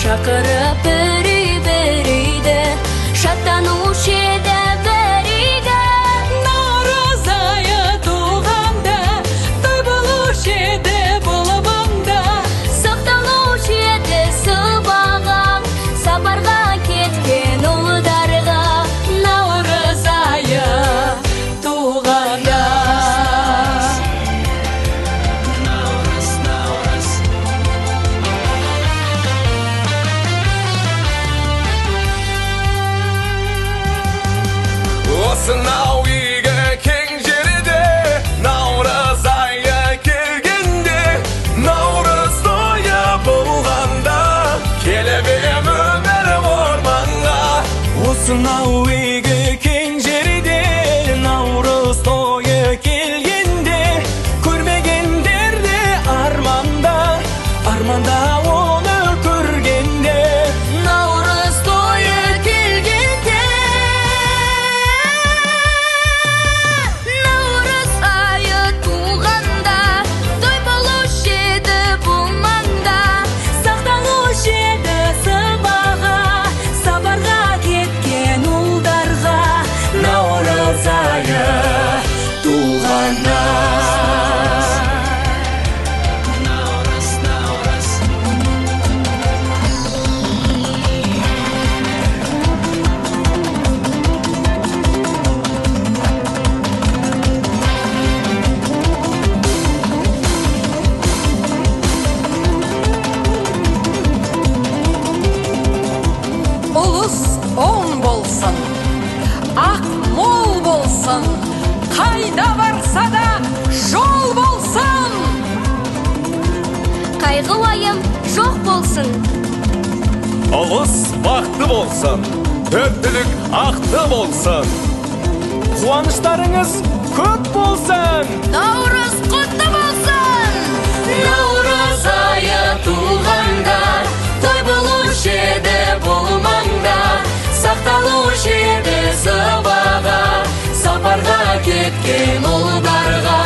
Шақырып бір үй бір үйді, шаттанушы еді бір үйде. Наурыз айы туғанда, той болушы еді бұл маңда. Сақталушы еді сыбаға, сапарға кеткен ұлдарға. Наурыз айы туғанда. Наурыз, наурыз. Осынау игі кең жерде наурыз айы келгенде, наурыз тойы болғанда, келіп ем өмір орманға. Осынау игі кең жерде наурыз тойы келгенде, көрмегендер де арманда, арманда оны көргенде. Наурыз тойы келгенде. Наурыз айы туғанда, той болушы еді бұл маңда. Сақталушы еді сыбаға, сапарға кеткен ұлдарға. Наурыз айы туғанда. Наурыз, наурыз. Ұлыс оң болсын, ақ мол болсын, қайда барса да жол болсын. Қайғы уайым жоқ болсын. Ұлыс бақты болсын, төрт түлік ақты болсын. Қуаныштарыңыз көп болсын. Наурыз құтты болсын! Наурыз айы туғанда, той болушы еді бұл маңда. Сақталушы еді сыбаға, сапарға кеткен ұлдарға.